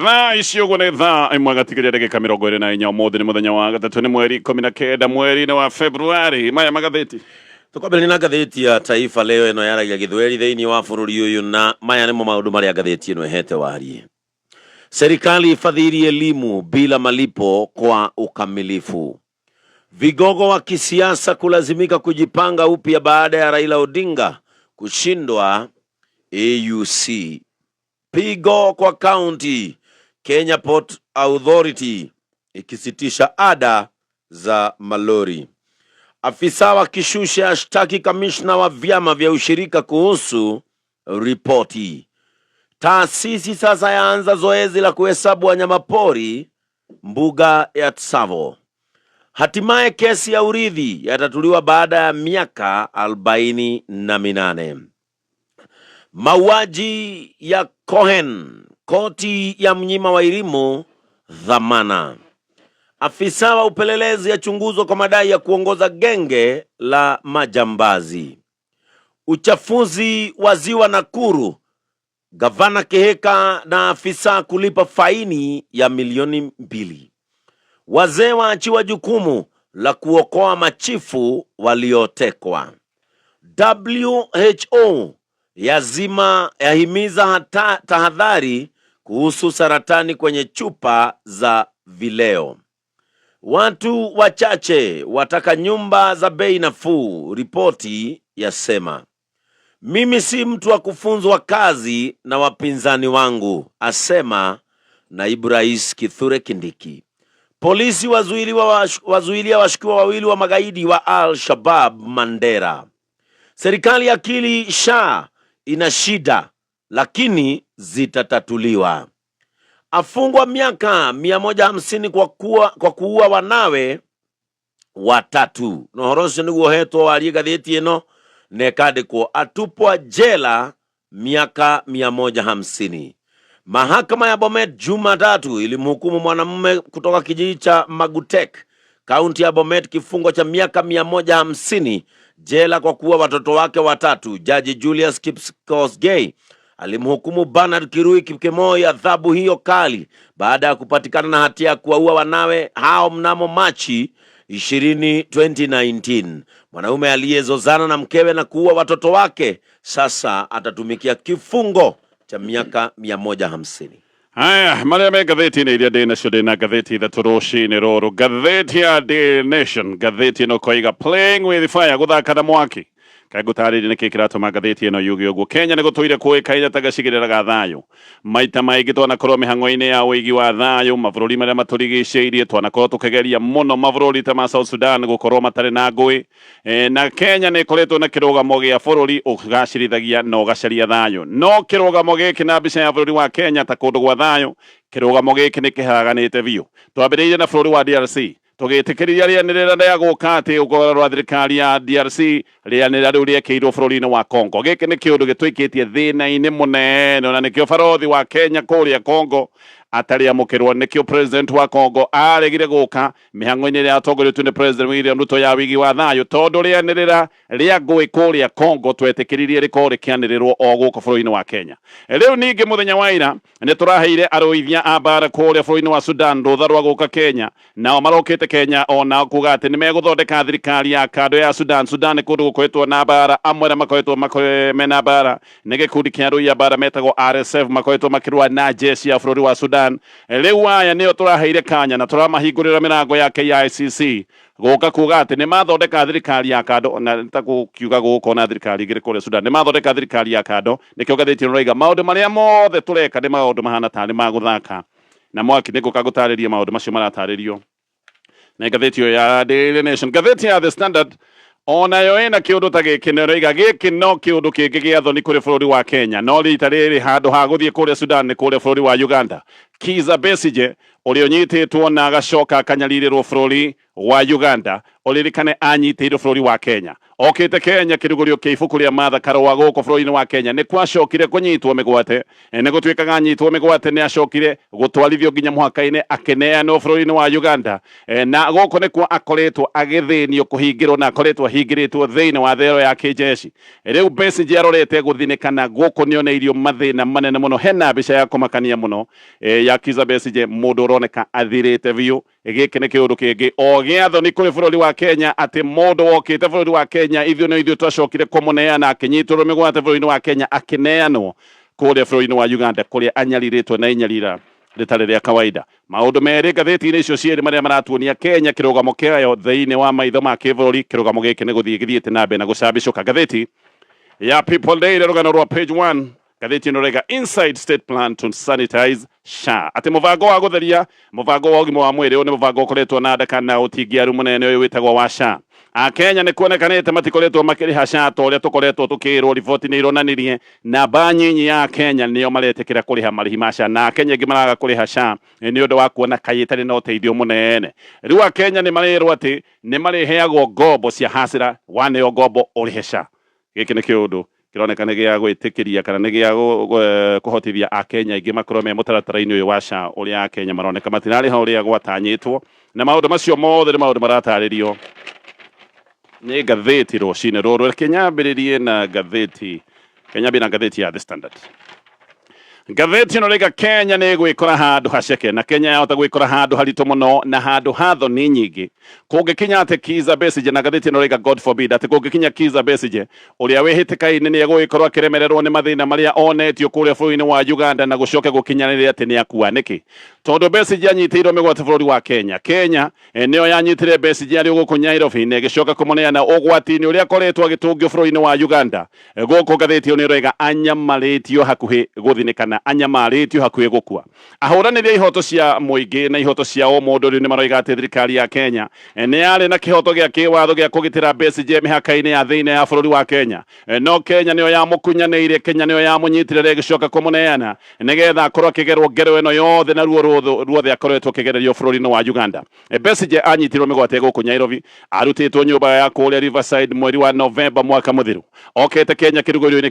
Thaa ici ũguo nĩ thaa ĩmwe gatigaria ndagĩka 24. Ũmũthĩ nĩ mũthenya wa gatatũ, nĩ mweri 19 mweri-inĩ wa Februari. Maya magathĩti. Tũkwambĩrĩria na ngathĩti ya Taifa Leo, ĩno yaragia Gĩthweri thĩinĩ wa bũrũri ũyũ, na maya nĩmo maũndũ marĩa ngathĩti ĩno ĩhete warie. Serikali ifadhili elimu bila malipo kwa ukamilifu. Vigogo wa kisiasa kulazimika kujipanga upya baada ya Raila Odinga kushindwa AUC. Pigo kwa kaunti, Kenya Port Authority ikisitisha ada za malori. Afisa wa Kishushe ashtaki kamishna wa vyama vya ushirika kuhusu ripoti. Taasisi sasa yaanza zoezi la kuhesabu wanyamapori mbuga ya Tsavo. Hatimaye kesi ya urithi yatatuliwa baada ya miaka 48. Mauaji ya Cohen, koti ya mnyima wa elimu dhamana. Afisa wa upelelezi achunguzwa kwa madai ya kuongoza genge la majambazi. Uchafuzi wa ziwa Nakuru, gavana Kihika na afisa kulipa faini ya milioni 2. Wazee waachiwa jukumu la kuokoa machifu waliotekwa. WHO yazima yahimiza tahadhari kuhusu saratani kwenye chupa za vileo. Watu wachache wataka nyumba za bei nafuu, ripoti yasema. Mimi si mtu wa kufunzwa kazi na wapinzani wangu, asema naibu rais Kithure Kindiki. Polisi wazuilia washukiwa wawili wa magaidi wa Al Shabab Mandera. Serikali ya akili sha ina shida lakini zitatatuliwa. Afungwa miaka 150 kwa kuua wanawe watatu. Na ũhoro ũcio nĩguo ũhetwo warie ngathĩti ĩno na ĩkandĩkwo atupwa jela miaka 150. Mahakama ya Bomet Jumatatu ilimhukumu mwanamume kutoka kijiji cha Magutek, kaunti ya Bomet, kifungo cha miaka 150 jela kwa kuua watoto wake watatu. Jaji Julius Kipkosgei alimhukumu Bernard Kirui Kipkemoi adhabu hiyo kali baada ya kupatikana na hatia ya kuwaua wanawe hao mnamo Machi 20, 2019. Mwanaume aliyezozana na mkewe na kuua watoto wake sasa atatumikia kifungo cha miaka 150. Haya, marĩa me ngathĩti-inĩ iria ndĩ nacio, ndĩ na ngathĩti ithatũ rũcinĩ rũrũ. Ngathĩti ya Daily Nation, ngathĩti ĩno koiga "Playing with fire", gũthaka na mwaki. Kaĩ ngũtarĩrie nĩkĩ kĩratũma ngathĩti ĩno yuge ũguo. Kenya nĩ gũtũire kũĩkaine ta gacigĩrĩra ga thayũ. Maita maingĩ twanakorwo mĩhang'o-inĩ ya ũigi wa thayũ mabũrũri marĩa matũrigicĩirie. Twanakorwo tũkĩgeria mũno mabũrũri ta ma South Sudan gũkorwo matarĩ na ngũĩ. Na Kenya nĩ ĩkoretwo na kĩrũgamo gĩa bũrũri ũgacĩrithagia na ũgacaria thayũ. No kĩrũgamo gĩkĩ na mbica ya bũrũri wa Kenya ta kũndũ gwa thayũ, kĩrũgamo gĩkĩ nĩ kĩharaganĩte biũ. Twambĩrĩirie na bũrũri wa DRC, tũgĩtĩkĩria rĩanĩrĩra rĩa gũka atĩ ũgora rwa thirikari ya DRC. Rĩanĩrĩra rĩu rĩekĩirwo bũrũri-inĩ wa Congo. Gĩkĩ nĩ kĩũndũ gĩtũikĩtie thĩna-inĩ mũnene, na nĩkĩo barothi wa Kenya kũrĩa Congo atarĩ amũkĩrwo, nĩkĩo president wa Congo aregire gũka mĩhang'o-inĩ ĩrĩa yatongoretio nĩ President William Ruto ya wigi wa thayũ, tondũ rĩanĩrĩra rĩa ngũĩ kũrĩa Congo twetĩkĩririe rĩkorwo rĩkĩanĩrĩrwo o gũkũ bũrũri-inĩ wa Kenya. Rĩu ningĩ mũthenya wa ira nĩ tũraheire arũithia a mbara kũrĩa bũrũri-inĩ wa Sudan rũtha rwa gũka Kenya. Nao marokĩte Kenya ona kuga atĩ nĩ megũthondeka thirikari ya kando ya Sudan. Sudan nĩ kũndũ gũkoretwo na mbara, amwe arĩa makoretwo mena mbara nĩ gĩkundi kĩa arũi a mbara metagwo RSF, makoretwo makĩrũa na jeshi ya bũrũri wa Sudan. Rĩu aya nĩo tũraheire kanya na tũramahingũrĩra mĩrango ya KICC gũka kuga atĩ nĩ mathondeka thirikari ya kando, na ta gũkiuga gũgũkorwo na thirikari igĩrĩ kũrĩa Sudan. Nĩ mathondeka thirikari ya kando. Nĩkĩo ngathĩti ĩno ĩroiga maũndũ marĩa mothe tũreka nĩ maũndũ mahana tarĩ ma gũthaka na mwaki. Nĩ ngũka gũtarĩria maũndũ macio maratarĩrio na ngathĩti ĩyo ya Daily Nation. Ngathĩti ya The Standard onayo ĩna kĩũndũ ta gĩkĩ, na ĩroiga gĩkĩ no kĩũndũ kĩngĩ gĩa thoni kũrĩ bũrũri wa Kenya, no rita rĩrĩ handũ ha gũthiĩ kũrĩa Sudan nĩ kũrĩa bũrũri wa Uganda. Kizza Besigye ũrĩa ũnyitĩtwo na agacoka akanyarirĩrwo bũrũri wa Uganda, ũririkane anyitĩirwo bũrũri wa Kenya, okĩte Kenya kĩrugũrio kĩa ibuku rĩa Martha Karũa gũkũ bũrũri-inĩ wa Kenya. Nĩ kwacokire kũnyitwo mĩgwate. Nĩ gũtuĩkaga anyitwo mĩgwate, nĩ acokire gũtwarithio nginya mũhaka-inĩ, akĩneanwo bũrũri-inĩ wa Uganda. Na gũkũ nĩkuo akoretwo agĩthĩnio, kũhingĩrwo, na akoretwo ahingĩrĩtwo thĩinĩ wa thero ya kĩjeshi. Rĩu Besigye arorete gũthinĩkana gũkũ nĩoneirio mathĩna manene mũno. Hena mbica ya kũmakania mũno. Ya Kizza Besigye, mũndũ ũroneka athirĩte biũ. Gĩkĩ nĩ kĩũndũ kĩngĩ o gĩa thoni kũrĩ bũrũri wa Kenya, atĩ mũndũ wokĩte bũrũri wa Kenya, ithuĩ no ithuĩ twacokire kũmũneana, akĩnyitũrwo mĩgwate bũrũri-inĩ wa Kenya, akĩneanwo kũrĩa bũrũri-inĩ wa Uganda kũrĩa anyarirĩtwo na inyarira rĩtarĩ rĩa kawaida. Maũndũ merĩ ngathĩti-inĩ icio cierĩ marĩa maratuonia Kenya kĩrũgamo kĩayo thĩinĩ wa maitho ma kĩbũrũri. Kĩrũgamo gĩkĩ nĩ gũthiĩ gĩthiĩte na mbere na gũcambicũka. Ngathĩti ya People Daily, rũgano rwa page 1, ngathĩti ĩno raiga "Inside state plan to sanitize SHA", atĩ mũbango wa gũtheria mũbango wa ũgima wa mwĩrĩ. Ũyũ nĩ mũbango ũkoretwo na ndaka na ũtingiaru mũnene, ũyũ wĩtagwo wa SHA. Akenya nĩ kuonekanĩte matikoretwo makĩrĩha SHA ta ũrĩa tũkoretwo tũkĩrwo. Riboti nĩ ironanirie namba nyinyi ya Kenya nĩo maretĩkĩra kũrĩha marĩhi ma SHA, na Akenya aingĩ maraga kũrĩha SHA nĩ ũndũ wa kuona kaĩ ĩtarĩ na ũteithio mũnene. Rĩu Akenya nĩ marerwo atĩ nĩ marĩheagwo ngombo cia hacĩra, waneo ngombo ũrĩhe SHA. Gĩkĩ nĩ kĩũndũ kĩroneka nĩ gĩa gwĩtĩkĩria kana nĩ gĩa kũhotithia Akenya aingĩ makorwo me mũtaratara-inĩ ũyũ wa SHA, ũrĩa Akenya maroneka matirarĩha ũrĩa gwatanyĩtwo. Na maũndũ macio mothe nĩ maũndũ maratarĩrio nĩ ngathĩti rũcinĩ rũrũ. Reke nyambĩrĩrie na ngathĩti, kenyambĩrĩrie na ngathĩti ya The Standard. Ngathĩti ĩno rĩga Kenya nĩ gwĩkora handũ haceke, na Kenya yahota gwĩkora handũ haritũ mũno na handũ ha thoni nyingĩ kũngĩkinya atĩ Kizza Besigye, na ngathĩti ĩno rĩga God forbid, atĩ kũngĩkinya Kizza Besigye ũrĩa wĩhĩtĩka-inĩ nĩ egũgĩkorwo akĩremererwo nĩ mathĩna marĩa onetio kũrĩa bũrũri-inĩ wa Uganda na gũcoke gũkinyanĩre atĩ nĩ akua. Nĩkĩ? Tondũ Besigye anyitĩirwo mĩgwate bũrũri wa Kenya. Kenya nĩyo yanyitire Besigye arĩ gũkũ Nairobi na ĩgĩcoka kũmũneana ũgwati-inĩ ũrĩa akoretwo agĩtũngio bũrũri-inĩ wa Uganda. Gũkũ ngathĩti ĩyo nĩ ĩroiga anyamarĩtio hakuhĩ gũthinĩkana, anyamarĩtio hakuhĩ gũkua. Ahũranĩri a ihoto cia mũingĩ na ihoto cia ũmũndũ rĩu nĩ maroiga atĩ thirikari ya Kenya nĩ yarĩ na kĩhoto gĩa kĩwatho gĩa kũgitĩra Besigye mĩhaka-inĩ ya thĩinĩ ya bũrũri wa Kenya, no Kenya nĩyo yamũkunyanĩire, Kenya nĩyo yamũnyitire ĩgĩcoka kũmũneana nĩgetha akorwo akĩgerwo ngero ĩno yothe na ruo ruothe akoretwo akĩgererio bũrũri-inĩ wa Uganda. Besigye anyitirwo mĩgwate gũkũ Nairobi, arutĩtwo nyũmba ya kũrĩa Riverside mweri wa Novemba mwaka mũthiru, okete Kenya kĩrugũrio-inĩ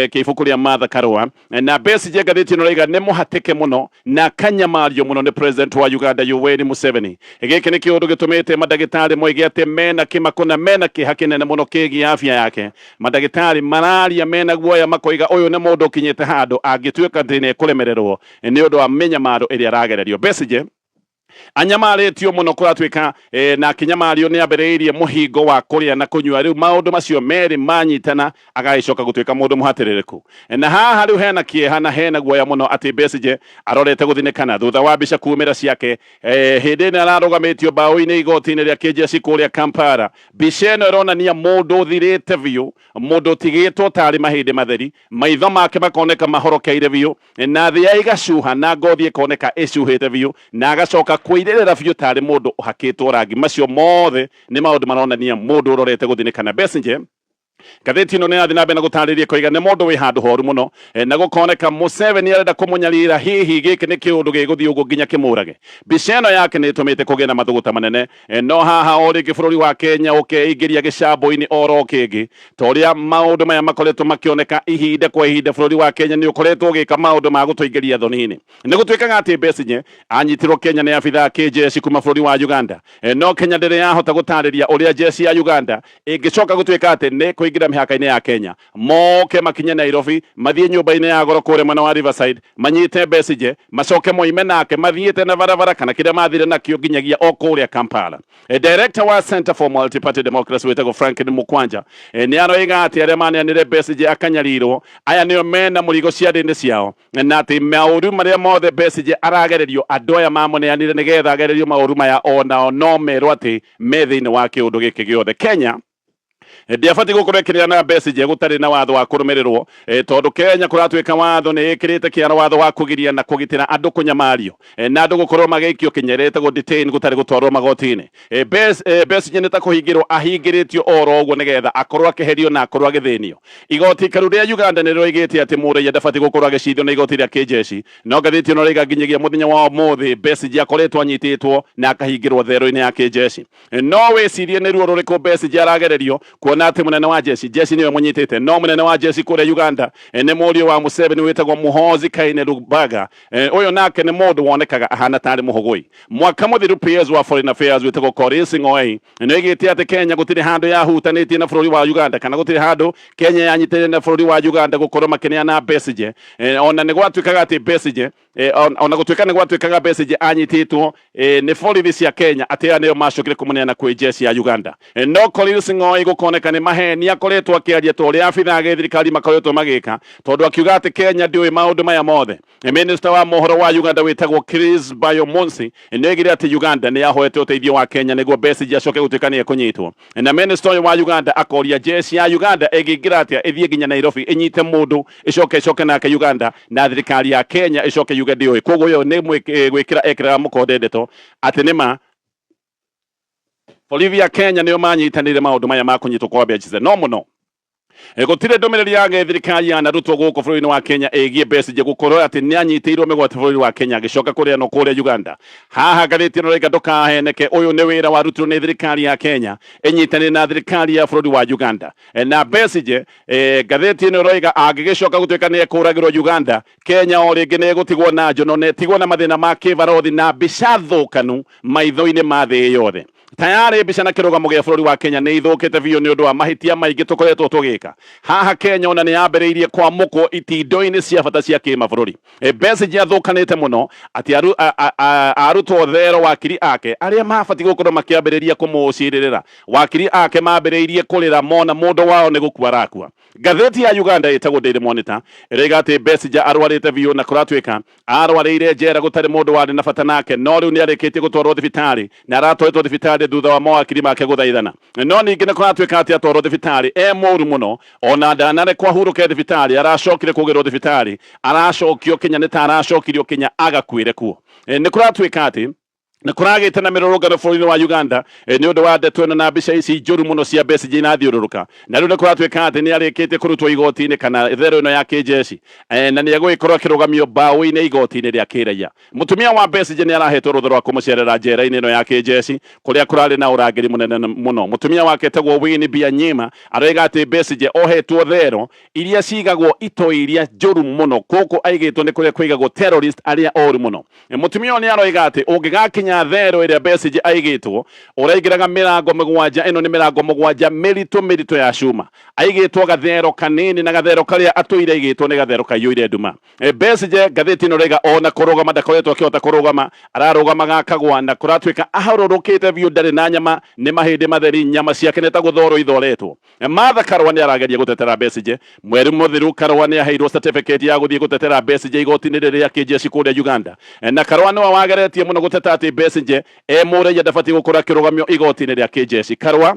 kĩa ibuku rĩa Martha Karua. Na Besigye, ngathĩti ĩno raiga, nĩ mũhatĩke mũno na akanyamario mũno nĩ president wa Uganda Yoweri Museveni. Gĩkĩ nĩ kĩũndũ gĩtũmĩte mandagĩtarĩ moige atĩ mena kĩmako na mena kĩeha kĩnene mũno kĩgiĩ afya yake. Mandagĩtarĩ mararia mena guoya, makoiga ũyũ nĩ mũndũ ũkinyĩte handũ angĩtuĩka atĩ nĩ ekũremererwo nĩ ũndũ wa mĩnyamaro ĩrĩa aragererio. Besigye anyamarĩtio mũno kũratuĩka na akĩnyamario nĩ ambĩrĩirie mũhingo wa kũrĩa na kũnyua. Rĩu maũndũ macio merĩ manyitana, agagĩcoka gũtuĩka mũndũ mũhatĩrĩrĩku. Na haha rĩu hena kĩeha na hena guoya mũno atĩ Besigye arorete gũthinĩkana thutha wa mbica kumĩra ciake hĩndĩ ĩno ararũgamĩtio mbaũ-inĩ igoti-inĩ rĩa kĩjeshi kũrĩa Kampala. Mbica ĩno ĩronania mũndũ ũthirĩte biũ, mũndũ ũtigĩtwo tarĩ mahĩndĩ matheri, maitho make makoneka mahorokeire biũ na thĩa igacuha na ngothi ĩkoneka ĩcuhĩte biũ, na agacoka kwĩirĩrĩra biũ tarĩ mũndũ ũhakĩtwo rangi. Macio mothe nĩ maũndũ maronania mũndũ ũrorete gũthinĩkana. Besigye, ngathĩti ĩno nĩ yathi na mbere na gũtarĩria koiga nĩ mũndũ wĩ handũ horu mũno, na gũkoneka Museveni arenda kũmũnyarira. Hihi gĩkĩ nĩ kĩũndũ gĩgũthiĩ ũguo nginya kĩmũrage? Mbica ĩno yake nĩ ĩtũmĩte kũgĩe na mathũgũta manene, no haha o rĩngĩ bũrũri wa Kenya ũkeingĩria gĩcambo-inĩ oro kĩngĩ. Ta ũrĩa maũndũ maya makoretwo makĩoneka ihinda kwa ihinda, bũrũri wa Kenya nĩ ũkoretwo ũgĩka maũndũ ma gũtũingĩria thoni-inĩ. Nĩ gũtuĩkaga atĩ Besigye anyitirwo Kenya nĩ abithaa kĩjeshi kuma bũrũri wa Uganda, no Kenya ndĩrĩ yahota gũtarĩria ũrĩa jeshi ya Uganda ĩngĩcoka gũtuĩka atĩ nĩ kũingĩra mĩhaka-inĩ ya Kenya, moke makinye Nairobi, mathiĩ nyũmba-inĩ ya goro kũrĩa mwena wa Riverside, manyite Besigye, macoke moime nake mathiĩte na barabara kana kĩrĩa mathire nakĩo nginyagia o kũrĩa Kampala. Director wa Center for Multi-Party Democracy wĩtagwo Franklin Mukwanja nĩ aroiga atĩ arĩa maneanire Besigye akanyarirwo aya nĩo mena mũrigo ciande-inĩ ciao, na atĩ maũru marĩa mothe Besigye aragererio, andũ aya mamũneanire nĩgetha agererio maũru maya onao no merwo atĩ me thĩinĩ wa kĩũndũ gĩkĩ gĩothe. Kenya ndiabatiĩ gũkorwo ĩkĩneana Besigye gũtarĩ na watho wa kũrũmĩrĩrwo, tondũ Kenya kũratuĩka watho nĩ ĩkĩrĩte kĩara watho wa kũgiria na kũgitĩra andũ kũnyamario, na andũ gũkorwo magĩikio kĩnyere ĩtagwo detain gũtarĩ gũtwarwo magoti-inĩ. Besigye nĩ ta kũhingĩrwo ahingĩrĩtio oro ũguo nĩgetha akorwo akĩherio na akorwo agĩthĩnio. Igoti ikaru rĩa Uganda nĩ rĩroigĩte atĩ mũraiya ndabatiĩ gũkorwo agĩcirithio na igoti rĩa kĩjeshi, no ngathĩti ĩno rĩiga nginyagia mũthenya wa ũmũthĩ Besigye akoretwo anyitĩtwo na akahingĩrwo thero-inĩ ya kĩjeshi. No wĩcirie nĩ ruo rũrĩkũ Besigye aragererio kuona atĩ mũnene wa jeshi, jeshi nĩwe mũnyitĩte, no mũnene wa jeshi kũrĩa Uganda nĩ mũriũ wa Museveni wĩtagwo Muhoozi Kainerugaba. Ũyũ nake nĩ mũndũ wonekaga ahana tarĩ mũhũgũi. Mwaka mũthiru PS wa Foreign Affairs wĩtagwo Korir Sing'oei nĩ oigĩte atĩ Kenya gũtirĩ handũ yahutanĩtie na bũrũri wa Uganda, kana gũtirĩ handũ Kenya yanyitĩrĩire na bũrũri wa Uganda gũkorwo makĩneana Besigye. Ona nĩ gwatuĩkaga atĩ Besigye Ona gũtuĩka nĩ gwatuĩkaga Besigye anyitĩtwo nĩ borithi cia Kenya, atĩ aya nĩo macokire kũmũneana kwĩ jeshi ya Uganda. No Korir Sing'oei gũkoneka nĩ maheni akoretwo akĩaria ta ũrĩa abithaa a gĩthirikari makoretwo magĩka, tondũ akiuga atĩ Kenya ndĩũĩ maũndũ maya mothe. Minista wa mohoro wa Uganda wĩtagwo Chris Baryomunsi nĩoigire atĩ Uganda nĩ yahoete ũteithio wa Kenya nĩguo Besigye acoke gũtuĩka nĩ ekũnyitwo. Na minista ũyũ wa Uganda akoria jeshi ya Uganda ĩngĩingĩra atĩa ĩthiĩ nginya Nairobi ĩnyite mũndũ ĩcoke ĩcoke nake Uganda na thirikari ya Kenya ĩcoke yuge ndĩũĩ. Koguo ĩyo nĩ gwĩkĩra ekĩraga mũkonde ndeto atĩ nĩma borithi ya Kenya nĩo manyitanĩire maũndũ maya ma kũnyitwo kwa Besigye. No mũno gũtirĩ ndũmĩrĩri ya gĩthirikari yanarutwo gũkũ bũrũri-inĩ wa Kenya ĩgiĩ Besigye gũkorwo atĩ nĩ anyitĩirwo mĩgwate bũrũri wa Kenya agĩcoka kũrĩanwo kũrĩa Uganda. Haha ngathĩti ĩno ĩroiga ndũkaheneke, ũyũ nĩ wĩra warutirwo nĩ thirikari ya Kenya ĩnyitanĩire na thirikari ya bũrũri wa Uganda. Na Besigye, ngathĩti ĩno ĩroiga angĩgĩcoka gũtuĩka nĩ ekũragĩrwo Uganda, Kenya o rĩngĩ nĩ ĩgũtigwo na njono na ĩtigwo na mathĩna ma kĩbarothi na mbica thũkanu maitho-inĩ ma thĩ yothe. Tayarĩ mbica na kĩrũgamo gĩa bũrũri wa Kenya nĩ ithũkĩte biũ nĩ ũndũ wa mahĩtia maingĩ tũkoretwo tũgĩka. Haha Kenya ona nĩ yambĩrĩirie kwamũkwo itindo-inĩ cia bata cia kĩmabũrũri. Besigye athũkanĩte mũno atĩ arutwo thero wakiri ake arĩa mabatiĩ gũkorwo makĩambĩrĩria kũmũcirĩrĩra. Wakiri ake mambĩrĩirie kũrĩra mona mũndũ wao nĩ gũkua arakua. Ngathĩti ya Uganda ĩtagwo Daily Monitor ĩroiga atĩ Besigye arwarĩte biũ na kũratuĩka arwarĩire njera gũtarĩ mũndũ warĩ na bata nake, no rĩu nĩ arĩkĩtie gũtwarwo thibitarĩ na aratwaritwo thibitarĩ thutha wa mawakiri make gũthaithana. No ningĩ nĩ kũratuĩka atĩ atwarwo thibitarĩ e mũru mũno, ona ndanarekwo ahurũke thibitarĩ, aracokire kũgĩrwo thibitarĩ, aracokio Kenya nĩ ta aracokirio Kenya agakuĩre kuo. Nĩ kũratuĩka atĩ nĩ kũragĩte na mĩrũrũngano bũrũri-inĩ wa Uganda nĩ ũndũ wa ndeto ĩno na mbica ici njũru mũno cia Besigye inathiũrũrũka. Na rĩu nĩ kũratuĩka atĩ nĩ arĩkĩtie kũrutwo igoti-inĩ kana therũ ĩno ya kĩnjeshi, na nĩ egũgĩkorwo akĩrũgamio mbaũ-inĩ igoti-inĩ rĩa kĩraiya. Mũtumia wa Besigye nĩ arahetwo rũtha rwa kũmũcerera njera-inĩ ĩno ya kĩnjeshi kũrĩa kũrarĩ na ũrangĩri mũnene mũno. Mũtumia wake etagwo Winnie Byanyima aroiga atĩ Besigye ohetwo thero iria cigagwo itoi iria njũru mũno. Gũkũ aigĩtwo nĩ kũrĩa kũigagwo terrorist arĩa oru mũno. Mũtumia ũyũ nĩ aroiga atĩ ũngĩgakinya thero ĩrĩa Besigye aigĩtwo, ũraingĩraga mĩrango mũgwanja. Ĩno nĩ mĩrango mũgwanja mĩritũ mĩritũ ya cuma. Aigĩtwo gathero kanini na gathero karĩa atũire aigĩtwo nĩ gathero kaiyũire nduma. Besigye ngathĩti ĩno ĩroiga ona kũrũgama ndakoretwo akĩhota kũrũgama, ararũgamaga akagwa na kũratuĩka ahũrũrũkĩte biũ, ndarĩ na nyama, nĩ mahĩndĩ matheri, nyama ciake nĩ ta gũthorwo ithoretwo. Martha Karua nĩ arageria gũtetera Besigye. Mweri mũthiru Karua nĩ aheirwo certificate ya gũthiĩ gũtetera Besigye igoti-inĩ rĩrĩa kĩnjeshi kũrĩa Uganda. Na Karua nĩwe wageretie mũno gũteta atĩ Besigye e mũraiya ndabatiĩ gũkorwo akĩrũgamio igoti-inĩ rĩa kĩnjeshi. Karua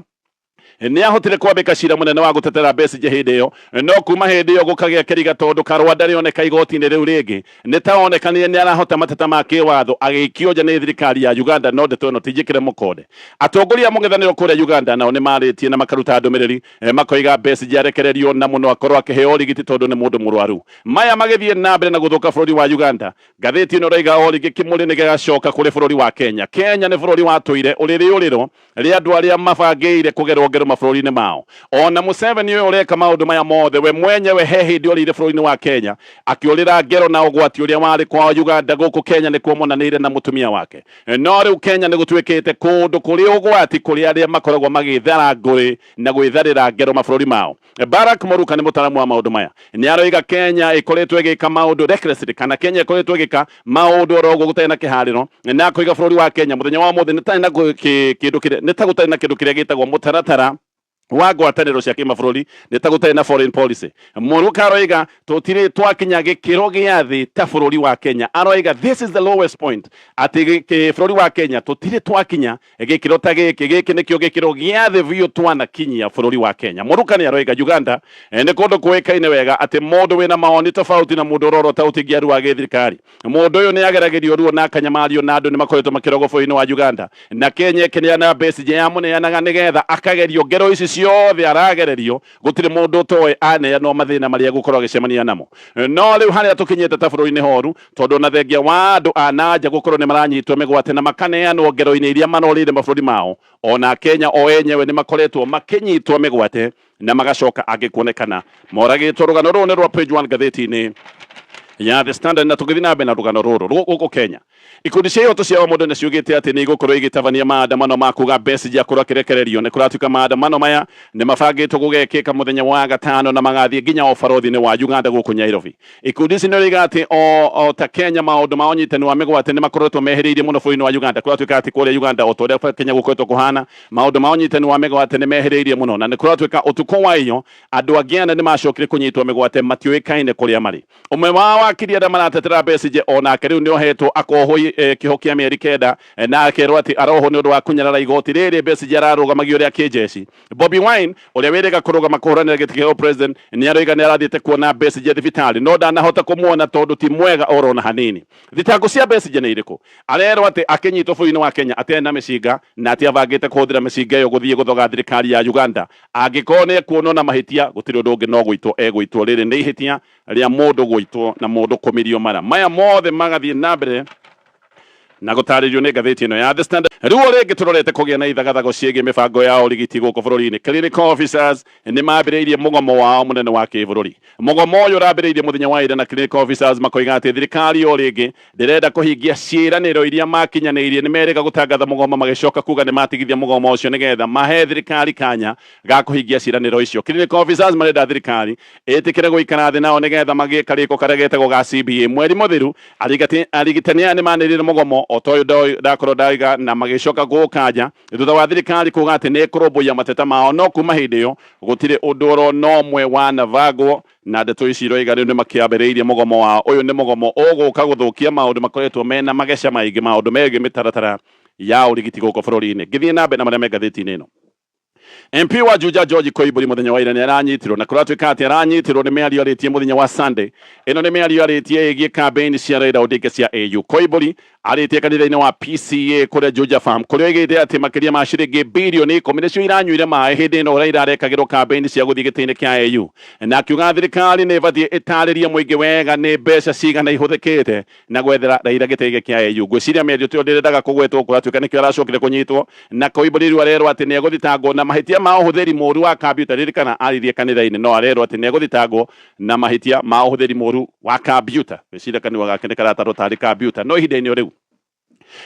nĩ ahotire kwambĩka cira mũnene wa gũtetera Besigye hĩndĩ ĩyo, no kuma hĩndĩ ĩyo gũkagĩa kĩriga tondũ Karua ndarĩ oneka igoti-inĩ rĩu rĩngĩ. Nĩ ta onekanire nĩ arahota mateta ma kĩwatho agĩikio nja nĩ thirikari ya Uganda, no ndeto ĩno ti njĩkĩre mũkonde. Atongoria a mũng'ethanĩro kũrĩa Uganda nao nĩ marĩtie na makaruta ndũmĩrĩri, makoiga Besigye arekererio na mũno akorwo akĩheo ũrigiti tondũ nĩ mũndũ mũrwaru. Maya magĩthiĩ na mbere na gũthũka bũrũri wa Uganda, ngathĩti ĩno ĩroiga o rĩngĩ kĩmũrĩ nĩ gĩgacoka kũrĩ bũrũri wa Kenya. Kenya nĩ bũrũri watũire ũrĩ rĩũrĩro rĩa andũ arĩa mabangĩire kũgerwo ngero mabũrũri-inĩ mao. Ona Museveni ũyũ ũreka maũndũ maya mothe, we mwenyewe he hĩndĩ orĩire bũrũri-inĩ wa Kenya akĩũrĩra ngero na ũgwati ũrĩa warĩ kwao Uganda. Gũkũ Kenya nĩkuo monanĩire na mũtumia wake. No rĩu Kenya nĩ gũtuĩkĩte kũndũ kũrĩ ũgwati kũrĩ arĩa makoragwo magĩthara ngũĩ na gwĩtharĩra ngero mabũrũri mao. Barack Moruka nĩ mũtaaramu wa maũndũ maya. Nĩ aroiga Kenya ĩkoretwo ĩgĩka maũndũ recklessly, kana Kenya ĩkoretwo ĩgĩka maũndũ oro ũguo gũtarĩ na kĩharĩro, na akoiga bũrũri wa Kenya mũthenya wa ũmũthĩ nĩ tarĩ na kĩndũ kĩrĩa, nĩ ta gũtarĩ na kĩndũ kĩrĩa gĩtagwo mũtaratara wa ngwatanĩro cia kĩmabũrũri, nĩ ta gũtarĩ na foreign policy. Moruka aroiga tũtirĩ twakinya gĩkĩro gĩa thĩ ta bũrũri wa Kenya. Aroiga this is the lowest point, atĩ bũrũri wa Kenya tũtirĩ twakinya gĩkĩro ta gĩkĩ. Gĩkĩ nĩkĩo gĩkĩro gĩa thĩ biũ twanakinyia bũrũri wa Kenya. Mũruka nĩ aroiga Uganda nĩ kũndũ kũĩkaine wega atĩ mũndũ wĩna mawoni tofauti na mũndũ ũrorota ũtingiaru wa gĩthirikari, mũndũ ũyũ nĩ ageragĩrio ruo na akanyamario, na andũ nĩ makoretwo makĩrogwo bũrũri-inĩ wa Uganda. Na Kenya ĩkĩneana Besigye yamũneanaga nĩgetha akagerio ngero ici ciothe aragererio. Gũtirĩ mũndũ ũtoĩ aneanwo mathĩna marĩa egũkorwo agĩcemania namo. No rĩu harĩa tũkinyĩte ta bũrũri nĩ horu, tondũ ona thengia wa andũ a na nja gũkorwo nĩ maranyitwo mĩgwate na makaneanwo ngero-inĩ iria marorĩire mabũrũri mao, ona Kenya o enyewe nĩ makoretwo makĩnyitwo mĩgwate na magacoka angĩ kuonekana moragĩtwo. Rũgano rũrũ nĩ rwa Page One ngathĩti-inĩ Ya The Standard. Na tũgĩthiĩ na mbere na rũgano rũrũ gũkũ Kenya, ikundi cia ihoto cia mũndũ nĩ ciugĩte atĩ nĩ igũkorwo igĩtabania maandamano ma kuga Besigye akorwo akĩrekererio. Nĩ kũratuĩka maandamano maya nĩ mabangĩtwo gũgekĩka mũthenya wa gatano na magathiĩ nginya ũbarothi-inĩ wa Uganda gũkũ Nairobi. Ikundi ici nĩ iroiga atĩ o ta Kenya, maũndũ ma ũnyitani wa mĩgwate nĩ makoretwo mehĩrĩirie mũno bũrũri-inĩ wa Uganda. Kũratuĩka atĩ kũrĩa Uganda, o ta ũrĩa Kenya gũkoretwo kũhana, maũndũ ma ũnyitani wa mĩgwate nĩ mehĩrĩirie mũno, na nĩ kũratuĩka ũtukũ wa iyo andũ angĩ ana nĩ macokire kũnyitwo mĩgwate, matiũĩkaine kũrĩa marĩ. Ũmwe wa wakiri arĩa maratetera Besigye onake rĩu nĩ ohetwo, akohwo kĩoho kĩa mĩeri 9, na akerwo atĩ arohwo nĩ ũndũ wa kũnyarara igoti rĩrĩ Besigye ararũgamagio rĩa kĩnjeshi. Bobi Wine, ũrĩa wĩrĩga kũrũgama kũhũranĩra gĩtĩ kĩa president, nĩ aroiga nĩ arathiĩte kuona Besigye thibitarĩ no ndanahota kũmuona tondũ ti mwega orona hanini. Thitango cia Besigye nĩ irĩkũ? Arerwo atĩ akĩnyitwo bũrũri-inĩ wa Kenya atĩ na mĩcinga na atĩ abangĩte kũhũthĩra mĩcinga ĩyo gũthiĩ gũthoga thirikari ya Uganda. Angĩkorwo nĩ ekuonwo na mahĩtia, gũtirĩ ũndũ ũngĩ no gũitwo egũitwo. Rĩrĩ nĩ ihĩtia rĩa mũndũ gũitwo na mũndũ kũmirio mara. Maya mothe magathiĩ na mbere na gũtarĩrio nĩ ngathĩti ĩno ya The Standard. Rĩu o rĩngĩ tũrorete kũgĩa na ithagathago ciĩgiĩ mĩbango ya ũrigiti gũkũ bũrũri-inĩ. Clinical officers nĩ mambĩrĩirie mũgomo wao mũnene wa kĩbũrũri. Mũgomo ũyũ ũrambĩrĩirie mũthenya wa ira, na clinical officers makoiga atĩ thirikari o rĩngĩ ndĩrenda kũhingia ciĩranĩro iria makinyanĩirie. Nĩ merĩga gũtangatha mũgomo, magĩcoka kuga nĩ matigithia mũgomo ũcio nĩgetha mahe thirikari kanya ga kũhingia ciĩranĩro icio. Clinical officers marenda thirikari ĩtĩkĩre gũikara thĩ nao nĩgetha magĩe karĩko karĩa getagwo ga CBA. Mweri mũthiru arigitani aya nĩ manĩrĩire mũgomo o ta ũyũ ndakorwo ndaiga, na magĩcoka gũkanja thutha wa thirikari kuga atĩ nĩ ĩkũrũmbũiya mateta mao, no kuma hĩndĩ ĩyo gũtirĩ ũndũ oro no ũmwe wanabangwo. Na ndeto ici iroiga rĩu nĩ makĩambĩrĩirie mũgomo wao. Ũyũ nĩ mũgomo ũgũka gũthũkia maũndũ makoretwo mena mageca maingĩ, maũndũ megiĩ mĩtaratara ya ũrigiti gũkũ bũrũri-inĩ. Ngĩthiĩ na mbere na marĩa me ngathĩti-inĩ ĩno, MP wa Juja George Koimburi mũthenya wa ira nĩ aranyitirwo, na kũratuĩka atĩ aranyitirwo nĩ mĩario arĩtie mũthenya wa Sunday. Ĩno nĩ mĩario arĩtie ĩgiĩ campaign cia Raila Odinga cia AU. Koimburi arĩtie kanitha-inĩ wa PCA kũrĩa Juja Farm, kũrĩa oigĩte atĩ makĩria ma ciringi birioni 10 nĩcio iranyuire maĩ hĩndĩ ĩno Raila arekagĩrwo campaign cia gũthiĩ gĩtĩ-inĩ kĩa AU, na akiuga thirikari nĩ ĩbatiĩ ĩtarĩrie mũingĩ wega nĩ mbeca cigana ihũthĩkĩte na gwethera Raila gĩtĩ gĩkĩ kĩa AU. Ngwĩciria mĩario tĩyo ndĩrendaga kũgwetwo, kũratuĩka nĩkĩo aracokire kũnyitwo. Na Koimburi rĩu arerwo atĩ nĩ egũthitangwo na mahĩtia ma ũhũthĩri mũru wa kambiuta. Ririkana aririe kanitha-inĩ, no arerwo atĩ nĩ egũthitangwo na mahĩtia ma ũhũthĩri mũru wa kambiuta. Ngwĩciria kanua gake nĩ karatarwo tarĩ kambiuta. No ihinda-inĩ o rĩu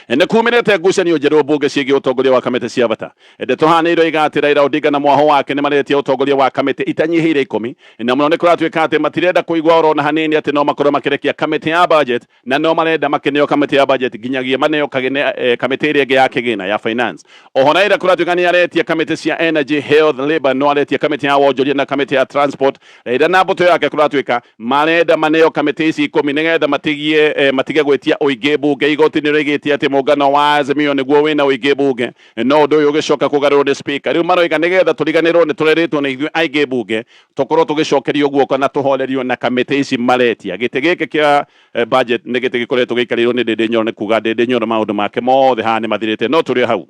nĩ kumĩrĩte ngucanio njerũ mbunge ciĩgiĩ ũtongoria wa kamĩtĩ cia bata. Ndeto haha nĩ iroiga atĩ Raila Odinga na mwaho wake nĩ maretia ũtongoria wa kamĩtĩ itanyihĩire 10, na mũno nĩ kũratuĩka atĩ matirenda kũigua oro na hanini atĩ no makorwo makĩrekia kamĩtĩ ya budget, na no marenda makĩneo kamĩtĩ ya budget nginyagia maneo kamĩtĩ ĩrĩa ĩngĩ ya kĩgĩna ya finance. Oho Raila kũratuĩka nĩ aretia kamĩtĩ cia energy, health, labor, no aretia kamĩtĩ ya wonjoria na kamĩtĩ ya transport. Raila na mbũtũ yake kũratuĩka marenda maneo kamĩtĩ ici 10 nĩgetha matigie matige gwĩtia ũingĩ mbunge. Igoti nĩ rĩgĩtie atĩ mũngano wa Azimio nĩguo wĩna ũingĩ mbunge, no ũndũ ũyũ ũgĩcoka kũgarũrwo nĩ speaker. Rĩu maroiga nĩgetha tũriganĩrwo nĩ tũrerĩtwo nĩ ithuĩ aingĩ mbunge, tũkorwo tũgĩcokerio guoko na tũhorerio na kamĩtĩ ici maretia. Gĩtĩ gĩkĩ kĩa budget nĩ gĩtĩ gĩkoretwo gĩikarĩirwo nĩ Ndĩndĩ Nyoro. Nĩ kuga Ndĩndĩ Nyoro maũndũ make mothe haha nĩ mathirĩte. No tũrĩ o hau,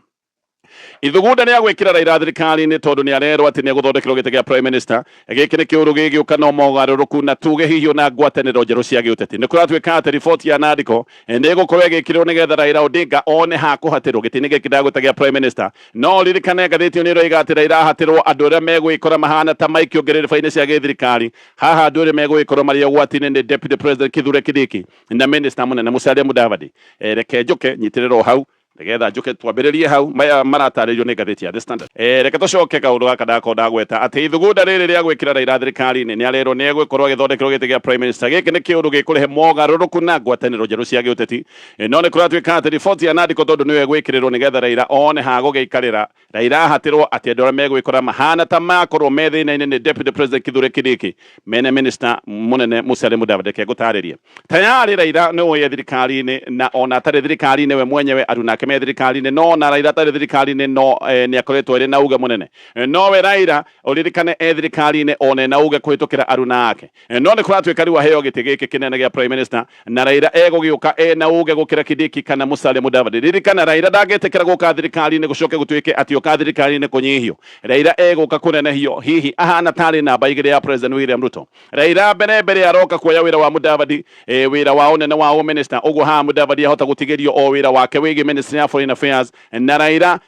ithugunda rĩa gwĩkĩra Raila thirikari-inĩ tondũ nĩ arerwo atĩ nĩ egũthondekerwo gĩtĩ gĩa prime minister. Gĩkĩ nĩ kĩũndũ gĩgĩũka no mogarũrũku na tuge hihi ona ngwatanĩro njerũ cia gĩũteti. Nĩ kũratuĩka atĩ riboti ya Nandiko nĩ ĩgũkorwo ĩgĩkĩrwo nĩgetha Raila Odinga one ha kũhatĩrwo gĩtĩ-inĩ gĩkĩ ndagwĩta gĩa prime minister. No ririkane ngathĩti ĩyo nĩ ĩroiga atĩ Raila ahatĩrwo, andũ arĩa megwĩkora mahana ta maikio ngĩrĩrĩba-inĩ cia gĩthirikari haha, andũ arĩa megũgĩkorwo marĩ ũgwati-inĩ nĩ Deputy President Kithure Kindiki na minister mũnene Musalia Mudavadi. Reke njũke nyitĩrĩrwo hau nigetha njuke twambĩrĩrie hau. Maya maratarĩrio nĩ ngathĩti ya The Standard. Reke tũcoke kaũndũ gaka ndakorwo ndagweta atĩ ithugunda rĩrĩ rĩa gwĩkĩra Raila thirikari-inĩ, nĩ arerwo nĩ egũkorwo agĩthondekerwo gĩtĩ gĩa prime minister. Gĩkĩ nĩ kĩũndũ gĩkũrehe mogarũrũku na ngwatanĩro njerũ cia gĩũteti. No nĩ kũratuĩka atĩ riboti ya Nandiko, tondũ nĩyo ĩgwĩkĩrĩrwo nĩgetha Raila one ha gũgĩikarĩra, Raila ahatĩrwo atĩ andũ arĩa megwĩkora mahana ta makorwo me thĩna-inĩ nĩ Deputy President Kithure Kindiki mene minister mũnene Musalia Mudavadi. Reke ngũtarĩrie, tayarĩ Raila nĩ ũĩ thirikari-inĩ, na ona atarĩ thirikari-inĩ we mwenyewe aruna ake me thirikari-inĩ, no ona Raila atarĩ thirikari-inĩ no nĩ akoretwo arĩ na uge mũnene. No we Raila ũririkane e thirikari-inĩ ona ena uge kũhĩtũkĩra aruna ake. No nĩ kũratuĩka rĩu aheo gĩtĩ gĩkĩ kĩnene gĩa prime minister, na Raila egũgĩũka ena uge gũkĩra Kindiki kana Musalia Mudavadi. Ririkana Raila ndangĩtĩkĩra gũka thirikari-inĩ gũcoke gũtuĩke atĩ oka thirikari-inĩ kũnyihio. Raila egũka kũnenehio, hihi ahana tarĩ namba 2 ya President William Ruto. Raila mbere mbere aroka kuoya wĩra wa Mudavadi, wĩra wa ũnene wa ũminister. Ũguo haha Mudavadi ahota gũtigĩrio o wĩra wake wĩgiĩ Ministry ya Foreign Affairs, na Raila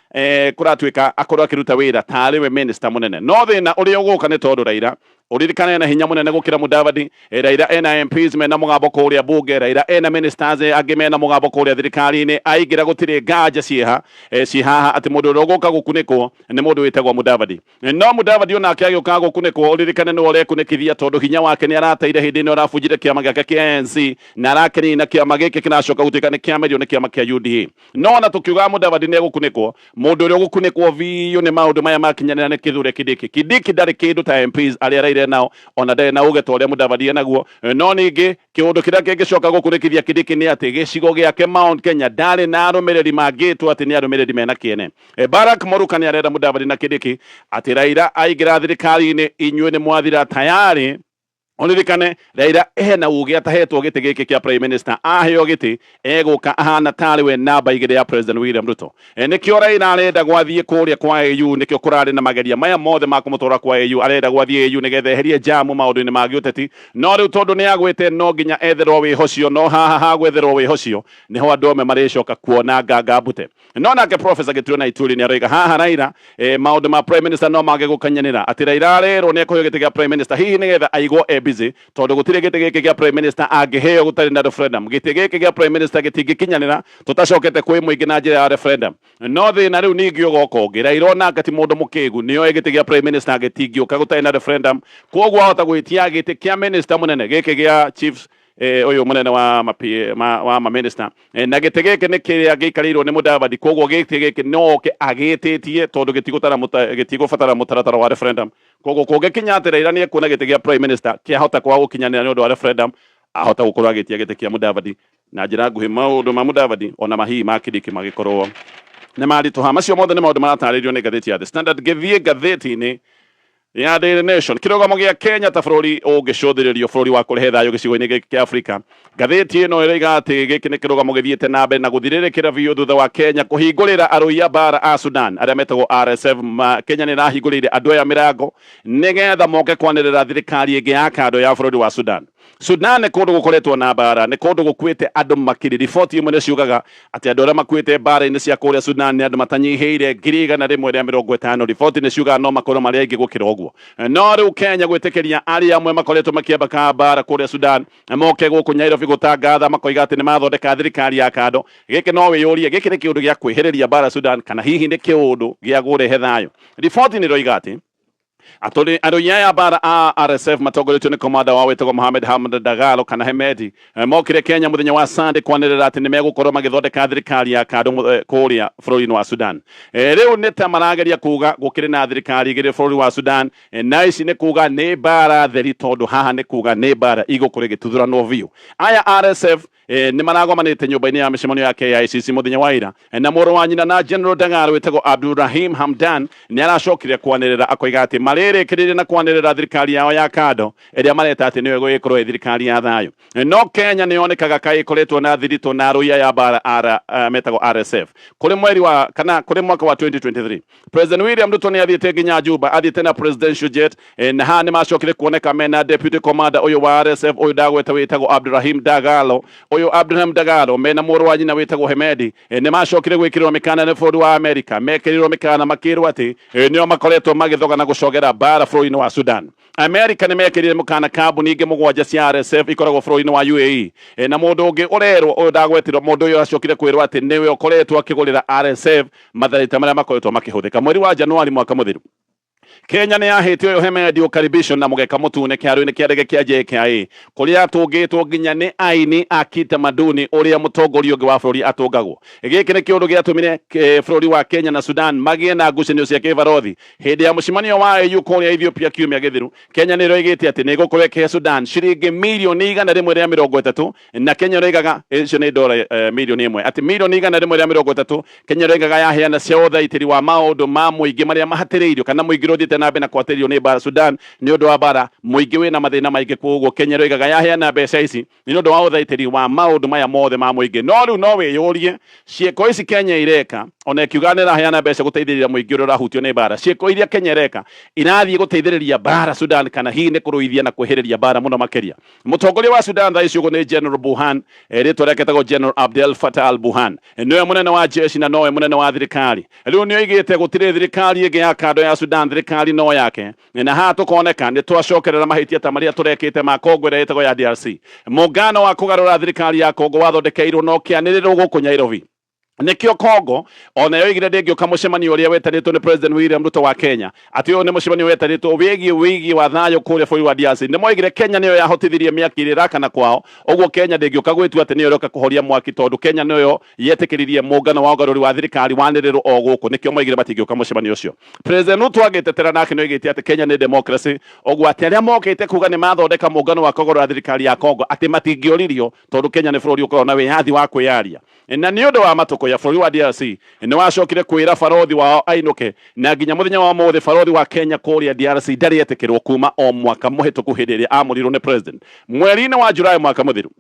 kũratuĩka akorwo akĩruta wĩra tarĩ we minister mũnene. No thĩna ũrĩa ũgũka nĩ tondũ Raila Uririkane ena hinya munene gukira Mudavadi. Raila ena MPs mena mugabo kuria bunge. Raila ena ministers angi mena mugabo kuria thirikari-ini. Aingira gutiri nganja ciha cihaha ati mundu uria uguka gukunikwo ni mundu witagwo Mudavadi. No Mudavadi onake agiuka gukunikwo, uririkane niwe urekunikithia tondu hinya wake ni arateire hindi ino arabunjire kiama giake kia ANC na arakenina kiama giki kiracoka gutuika ni kiamerio ni kiama kia UDA. No ona tukiuga Mudavadi ni egukunikwo, mundu uria ugukunikwo biu ni maundu maya makinyanira ni Kithure Kindiki. Kindiki ndari kindu ta MPs aria araire nao, ona ndarĩ na uge ta ũrĩa Mudavadi enaguo. No ningĩ kĩũndũ kĩrĩa kĩngĩcoka gũkunĩkithia Kindiki nĩ atĩ gĩcigo gĩake Mount Kenya ndarĩ na arũmĩrĩri mangĩtwo atĩ nĩ arũmĩrĩri mena kĩene. Barack Moruka nĩ arenda Mudavadi na Kindiki atĩ Raila aingĩra thirikari-inĩ inyuĩ nĩ mwathira tayari. Uririkane Raila ena uge atahetwo gĩtĩ gĩkĩ kĩa prime minister, aheo gĩtĩ egũka ahana tarĩ we namba igĩrĩ ya President William Ruto. Nĩkĩo Raila arenda gwathiĩ kũrĩa kwa AU, nĩkĩo kũrarĩ na mageria maya mothe ma kũmũtwara kwa AU. Arenda gwathiĩ AU nĩgetha eherie jamu maũndũ-inĩ ma gĩũteti, no rĩu tondũ nĩ agwĩte no nginya etherwo wĩhocio, no haha ha gwetherwo wĩhocio niho andũ amwe marĩcoka kuona nganga mbute. No nake Professor Gĩturi na Ituri nĩ aroiga haha Raila maũndũ ma prime minister no mage gũkanyanĩra, atĩ Raila arerwo nĩ ekũheo gĩtĩ gĩa prime minister hihi nĩgetha aigwo e busy, tondũ gũtirĩ gĩtĩ gĩkĩ gĩa prime minister angĩheo gũtarĩ na referendum. Gĩtĩ gĩkĩ gĩa prime minister gĩtingĩkinyanĩra tũtacokete kwĩ mũingĩ na njĩra ya referendum. No thĩna rĩu ningĩ ũgoka ũngĩ, Raila onake ti mũndũ mũkĩgu, nĩoĩ gĩtĩ gĩa prime minister gĩtingĩũka gũtarĩ na referendum, koguo ahota gwĩtia gĩtĩ kĩa minister mũnene gĩkĩ gĩa chief uyu munene wa ma wa ma minister, na gĩtĩ gĩkĩ nĩ kĩrĩa gĩikarĩirwo nĩ Mudavadi, koguo gĩtĩ gĩkĩ no oke agĩtĩtie tondũ gĩtigũbatara mũtaratara wa referendum. Koguo kũngĩkinya atĩ Raila nĩ ekuona gĩtĩ gĩa prime minister kĩahota kwaga gũkinyanĩra nĩ ũndũ wa referendum, ahota gũkorwo agĩtia gĩtĩ kĩa Mudavadi. Na njĩra nguhĩ maũndũ ma Mudavadi ona mahihi ma Kindiki magĩkorwo nĩ maritũha. Macio mothe nĩ maũndũ maratarĩrio nĩ ngathĩti ya The Standard. Ngĩthiĩ ngathĩti-inĩ ya Daily Nation, kĩrũgamo gĩa Kenya ta bũrũri ũngĩcũthĩrĩrio bũrũri wa kũrehe thayũ gĩcigo-inĩ gĩkĩ kĩa Afrika. Ngathĩti ĩno ĩroiga atĩ gĩkĩ nĩ kĩrũgamo gĩthiĩte na mbere na gũthirĩrĩkĩra biũ thutha wa Kenya kũhingũrĩra arũi a mbara a Sudan arĩa metagwo RSF. Kenya nĩ ĩrahingũrĩire andũ aya mĩrango nĩgetha moke kwanĩrĩra thirikari ĩngĩ ya kando ya bũrũri wa Sudan. Sudan nĩ kũndũ gũkoretwo na mbara, nĩ kũndũ gũkuĩte andũ makiri. Riboti imwe nĩ ciugaga atĩ andũ arĩa makuĩte mbara-inĩ cia kũrĩa Sudan nĩ andũ matanyihĩire 150,000. Riboti nĩ ciugaga no makorwo marĩ aingĩ gũkĩra ũguo. No rĩu Kenya gwĩtĩkĩria arĩa amwe makoretwo makĩambaka mbara kũrĩa Sudan moke gũkũ Nairobi gũtangatha makoiga atĩ nĩ mathondeka thirikari ya kando, gĩkĩ no wĩyũrie, gĩkĩ nĩ kĩũndũ gĩa kwĩhĩrĩria mbara Sudan kana hihi nĩ kĩũndũ gĩa kũrehe thayũ? Riboti nĩ ĩroiga atĩ arũi aya mbara a RSF matongoretio nĩ komanda wao wĩtagwo Mohamed Hamdan Dagalo kana Hemedi, mokire Kenya mũthenya wa Sunday kwanĩrĩra atĩ nĩ megũkorwo magĩthondeka thirikari ya kando kũrĩa bũrũri-inĩ wa Sudan. Rĩu nĩ ta marageria kuga gũkĩrĩ na thirikari igĩrĩ bũrũri wa Sudan, na ici nĩ kuga nĩ mbara theri, tondũ haha nĩ kuga nĩ mbara igũkorwo ĩgĩtuthũranwo biũ. Aya RSF nĩ maragomanĩte nyũmba-inĩ ya mĩcemanio ya KICC mũthenya wa ira, na mũrũ wa nyina na General Dagalo wĩtagwo Abdulrahim Hamdan nĩ aracokire kwanĩrĩra akoiga atĩ marĩrĩkĩrĩrie na kwanĩrĩra thirikari yao ya kando ĩrĩa mareta atĩ nĩyo ĩgũgĩkorwo ĩ thirikari ya thayũ. No Kenya nĩ yonekaga kaĩ ĩkoretwo na thiritũ na arũi aya mbara metagwo RSF. Kũrĩ mweri wa kana kũrĩ mwaka wa 2023 President William Ruto nĩ athiĩte nginya Juba, athiĩte na presidential jet, na haha nĩ macokire kuoneka mena deputy commander ũyũ wa RSF ũyũ ndagweta wĩtagwo Abdurahim Dagalo. Ũyũ Abdurahim Dagalo mena mũrũ wa nyina wĩtagwo Hemedi, nĩ macokire gwĩkĩrĩrwo mĩkana nĩ bũrũri wa Amerika. Mekĩrĩrwo mĩkana makĩrwo atĩ nĩo makoretwo magĩthoga na gũcogera mbara bũrũri-inĩ wa Sudan. Amerika nĩ mekĩrire mũkana kambuni ingĩ mũgwanja cia RSF ikoragwo bũrũri-inĩ wa UAE. Na mũndũ ũngĩ ũrerwo ũyũ ndagwetirwo, mũndũ ũyũ acokire kwĩrwo atĩ nĩwe ũkoretwo akĩgũrĩra RSF matharaita marĩa makoretwo makĩhũthĩka. Mweri wa Januari mwaka mũthiru Kenya nĩ yahĩte ũyũ Hemedi ũkaribisho na mũgeka mũtune kĩharo-inĩ kĩa ndege kĩa JKIA kũrĩa atũngĩtwo nginya nĩ aini a kitamaduni ũrĩa mũtongoria ũngĩ wa bũrũri atũngagwo. Gĩkĩ nĩ kĩũndũ gĩatũmire bũrũri wa Kenya na Sudan magĩe na ngucanio cia kĩbarothi. Hĩndĩ ya mũcemanio wa AU kũrĩa Ethiopia kiumia gĩthiru, Kenya nĩ ĩroigĩte atĩ nĩ ĩgũkorwo ĩkĩhe Sudan ciringi 130,000,000, na Kenya ĩroigaga icio nĩ dola 1 mirioni, atĩ 130,000,000 Kenya ĩroigaga yaheana cia ũthaitĩri wa maũndũ ma mũingĩ marĩa mahatĩrĩirio kana mũingĩ ũrĩa ũthiĩte na mbere na kũhatĩrĩrio nĩ mbara Sudan. Nĩ ũndũ wa mbara mũingĩ wĩna mathĩna maingĩ, koguo Kenya ĩroigaga yaheana mbeca ici nĩ ũndũ wa ũthaitĩri wa maũndũ maya mothe ma mũingĩ. No rĩu no wĩyũrie, ciĩko ici Kenya ireka, ona ĩkiuga nĩ ĩraheana mbeca gũteithĩrĩria mũingĩ ũrĩa ũrahutio nĩ mbara, ciĩko iria Kenya ĩreka irathiĩ gũteithĩrĩria mbara Sudan kana hihi nĩ kũrũithia na kwĩhĩrĩria mbara mũno makĩria? Mũtongoria wa Sudan thaa ici ũguo nĩ General Burhan, rĩtwa rĩake etagwo General Abdel Fattah al-Burhan, nĩwe mũnene wa jeshi na nowe mũnene wa thirikari. Rĩu nĩ oigĩte gũtirĩ thirikari ĩngĩ ya kando ya Sudan. Thirikari Thirikari no yake, na haha tũkoneka nĩ twacokerera mahĩtia ta marĩa tũrekĩte ma Kongo ĩrĩa ĩtagwo ya DRC. Mũngano wa kũgarũra thirikari ya Kongo wathondekeirwo na ũkĩanĩrĩrwo gũkũ Nyairobi. Nĩkĩo Kongo ona yoigire ndĩngĩũka mũcemanio ũrĩa wetanĩtwo nĩ President William Ruto wa Kenya, atĩ ũyũ nĩ mũcemanio wetanĩtwo wĩgiĩ wĩgiĩ wa thayũ kũrĩa bũrũri wa DRC. Nĩ moigire Kenya nĩyo yahotithirie mĩaki ĩrĩa ĩrakana kwao, ũguo Kenya ndĩngĩũka gwĩtua atĩ nĩyo ĩroka kũhoria mwaki tondũ Kenya nĩyo yetĩkĩririe mũngano wa ũgarũri wa thirikari wanĩrĩrwo o gũkũ. Nĩkĩo moigire matingĩũka mũcemanio ũcio. President Ruto agĩtetera nake nĩoigĩte atĩ Kenya nĩ democracy, ũguo atĩ arĩa mokĩte kuga nĩ mathondeka mũngano wa kũgarũra thirikari ya Congo atĩ matingĩoririo tondũ Kenya nĩ bũrũri ũkoragwo na wĩyathi wa kwĩyaria. Na nĩ ũndũ wa matũkũya, bũrũri wa DRC nĩ wacokire kwĩra barothi wao ainũke, na nginya mũthenya wa ũmũthĩ barothi wa Kenya kũrĩa DRC ndarĩ etĩkĩrwo kuma o mwaka mũhĩtũku hĩndĩ ĩrĩa amũrirwo nĩ president mweri-inĩ wa July mwaka mũthiru.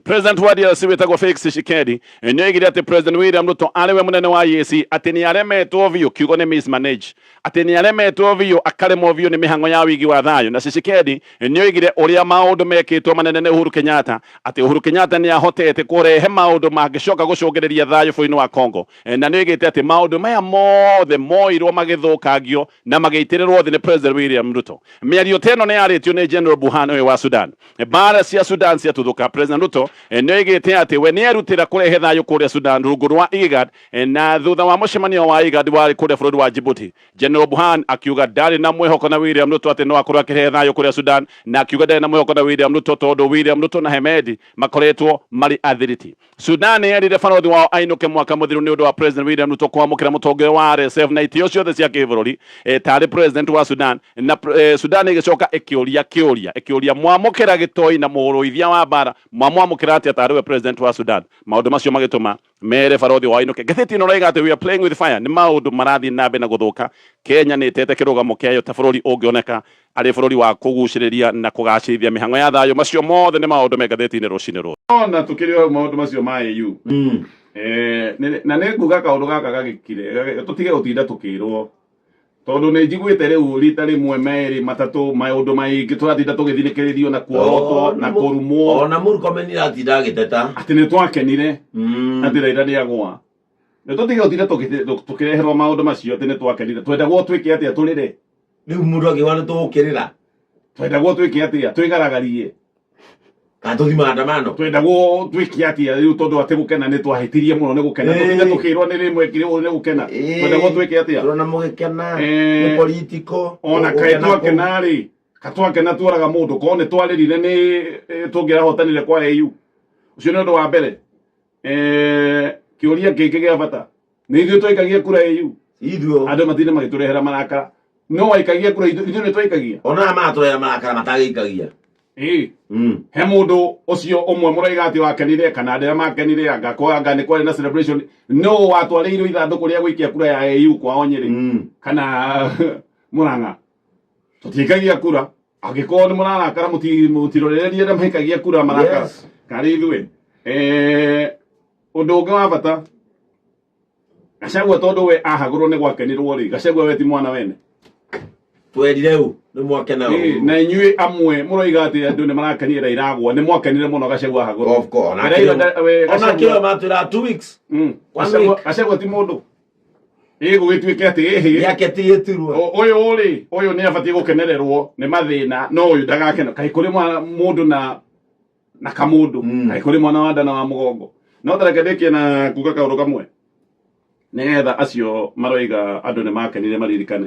President wa DRC wĩtagwo Felix Tshisekedi nĩ oigire atĩ President William Ruto arĩ we mũnene wa EAC atĩ nĩ aremetwo biũ, kiugo nĩ mismanage, atĩ nĩ aremetwo biũ akaremwo biũ nĩ mĩhang'o ya wigi wa thayũ. Na Tshisekedi nĩ oigire ũrĩa maũndũ mekĩtwo manene nĩ Uhuru Kenyatta, atĩ Uhuru Kenyatta nĩ ahotete kũrehe maũndũ mangĩcoka gũcũngĩrĩria thayũ bũrũri-inĩ wa Congo, na nĩ oigĩte atĩ maũndũ maya mothe moirwo magĩthũkangio na magĩitĩrĩrwo thĩ nĩ President William Ruto. Mĩario ta ĩno nĩ yarĩtio nĩ General Burhan ũyũ wa Sudan. Mbara cia Sudan ciatuthũka, President Ruto nĩ oigĩte atĩ we nĩ erutĩra kũrehe thayũ kũrĩa Sudan rungu rwa IGAD, na thutha wa mũcemanio wa IGAD warĩ kũrĩa bũrũri wa Djibouti, General Burhan akiuga ndarĩ na mwĩhoko na William Ruto atĩ no akorwo akĩrehe thayũ kũrĩa Sudan, na akiuga ndarĩ na mwĩhoko na William Ruto tondũ William Ruto na Hemedi makoretwo marĩ athiriti. Sudan yerire barothi wao ainũke mwaka mũthiru nĩ ũndũ wa President William Ruto kwamũkĩra mũtongoria wa RSF na itĩo ciothe cia kĩbũrũri tarĩ president wa Sudan, na Sudan ĩgĩcoka ĩkĩũria kĩũria, ĩkĩũria mwamũkĩra gĩtoi na mũrũithia wa mbara mwamwamũkĩra atĩa tarĩ we president wa Sudan. Maũndũ macio magĩtũma mere barothi wao ainũke. Ngathĩti ĩno ĩroiga atĩ we are playing with fire, nĩ maũndũ marathiĩ na mbere na gũthũka. Kenya nĩ ĩtete kĩrũgamo kĩayo ta bũrũri ũngĩoneka arĩ bũrũri wa kũgucĩrĩria na kũgacĩrithia mĩhang'o ya thayũ. Macio mothe nĩ maũndũ me ngathĩti-inĩ rũcinĩ rũrũ. Ona tũkĩrĩ o maũndũ macio ma AU, na nĩ nguga kaũndũ gaka gagĩkire, tũtige gũtinda tũkĩrwo, tondũ nĩ njiguĩte rĩu rita rĩmwe, merĩ, matatũ, maũndũ maingĩ tũratinda tũgĩthinĩkĩrĩrio na kuorotwo na kũrumwo. Ona Murkomen aratinda agĩteta. Atĩ nĩ twakenire atĩ Raila nĩ agũa. Nĩ tũtige gũtinda tũkĩreherwo maũndũ macio atĩ nĩ twakenire. Twendagwo twĩke atĩa? Tũrĩre? Rĩu mũndũ akiuga nĩ tũgũkĩrĩra. Twendagwo twĩke atĩa? Twĩgaragarie? Kana tũthi maandamano? Twendagwo twĩke atĩa rĩu? Tondũ atĩ gũkena nĩ twahĩtirie mũno nĩ gũkena. Tũtinde tũkĩrwo nĩ rĩmwe kĩrĩ ũũ nĩ gũkena. Twendagwo twĩke atĩa? Tũrona mũgĩkena nĩ political. Ona kaĩ twakena rĩ, katwakena tuoraga mũndũ korwo nĩ twarĩrire nĩ tũngĩrahotanire kwa AU. Ũcio nĩ ũndũ wa mbere. Kĩũria kĩngĩ gĩa bata, nĩ ithuĩ twaikagia kura AU? Ithuĩ. Andũ matinde magĩtũrehera marakara. No waikagia kura? Ithuĩ nĩ twaikagia. Ona maratũrehera marakara matagĩikagia. Ĩĩ. He mũndũ ũcio ũmwe mũroiga atĩ wakenire kana andũ arĩa makenire, anga kwa anga nĩ kwarĩ na celebration, no watwarĩirwo ithandũkũ rĩa gũikia kura ya AU kwao Nyĩrĩ kana Murang'a? Tũtiikagia kura. Angĩkorwo nĩ mũrarakara, mũtirorererie arĩa maikagia kura marakara. Karĩ ithuĩ. Ũndũ ũngĩ wa bata, Gachagua tondũ we ahagũrwo nĩ gwakenirwo rĩ, Gachagua we ti mwana wene. Twerire u nĩ mwakena. Ĩĩ, na inyuĩ amwe mũroiga atĩ andũ nĩ marakenire Raila agwa, nĩ mwakenire mũno Gachagua ahagũrwo. Of course. Raila we ona Gachagua kĩo matwĩra 2 weeks. One week. Gachagua ti mũndũ. Ĩ gũgĩtuĩke atĩ ĩhĩ gĩake ti gĩturwa. Ũyũ rĩ, ũyũ nĩ abatiĩ gũkenererwo nĩ mathĩna, no ũyũ ndagakena. Kaĩ kũrĩ mũndũ na kamũndũ? Kaĩ kũrĩ mwana wa nda na wa mũgongo? No tareke ndĩkie na kuga kaũndũ kamwe nĩgetha acio maroiga andũ nĩ makenire maririkane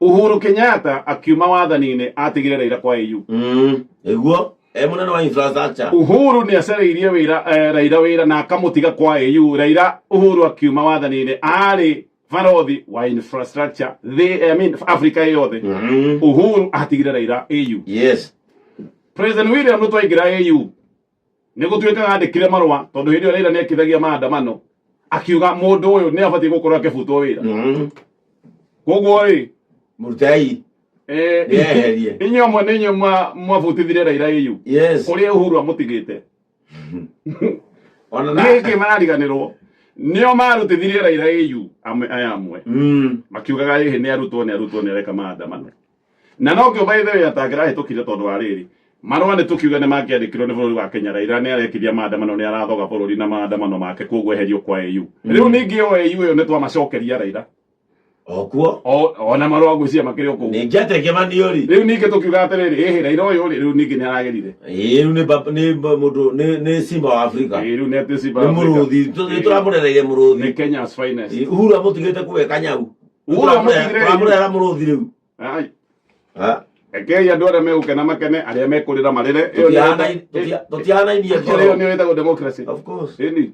Uhuru Kenyatta akiuma wathani-inĩ atigire Raila kwa AU. Nĩguo e mũnene wa infrastructure. Uhuru nĩ acereirie wĩra Raila wĩra na akamũtiga kwa AU. Raila, Uhuru akiuma wathani-inĩ arĩ barothi wa infrastructure thĩ, I mean, Africa yothe. Uhuru atigire Raila AU. President William Ruto aingĩra AU nĩ gũtuĩkaga andĩkire marũa, tondũ hĩndĩ ĩyo Raila nĩ ekithagia maandamano, akiuga mũndũ ũyũ nĩ abatiĩ gũkorwo akĩbutwo wĩra. Koguo rĩ, Mũrutei. Nĩeherie. Inyuĩ amwe nĩ inyuĩ mwabutithirie Raila AU kũrĩa Uhuru amũtigĩte. Ona na nĩkĩ marariganĩrwo nĩo marutithirie Raila AU amwe aya amwe makiugaga ĩhĩ nĩ arutwo, nĩ arutwo, nĩ areka maandamano, na no kĩo by the way atangĩrahĩtũkire, tondũ wa rĩrĩ marũa nĩ tũkiuga nĩ mangĩandĩkirwo nĩ bũrũri wa Kenya, Raila nĩ arekithia maandamano, nĩ arathoga bũrũri na maandamano make, koguo eherio kwa AU. Rĩu ningĩ o AU ĩyo nĩ twamacokeria Raila. Okuo. Ona marũa ngwĩciria makĩrĩ o kũu. Ningĩ atĩ Kĩmani rĩ. Rĩu ningĩ tũkiuga atĩrĩrĩ, ĩhĩ, Raila ũyũ rĩ, rĩu ningĩ nĩ aragĩrire. Ĩĩ, rĩu nĩ mũndũ nĩ simba wa Afrika. Ĩĩ, rĩu nĩ atĩ simba Nĩ wa Afrika. mũrũthi. Nĩ tũramũrereire mũrũthi. Nĩ Kenya's finest. Ĩĩ, Uhuru amũtigĩte kuwe kanyau. Uhuru amũtigire. Tũramũrehera mũrũthi rĩu. Ai. Ha? Rekei andũ arĩa megũkena makene, arĩa mekũrĩra marĩre. Ĩyo nĩyo Tũtihanainie ĩyo ngoro. nĩyo ĩtagwo democracy. Of course. Ĩni.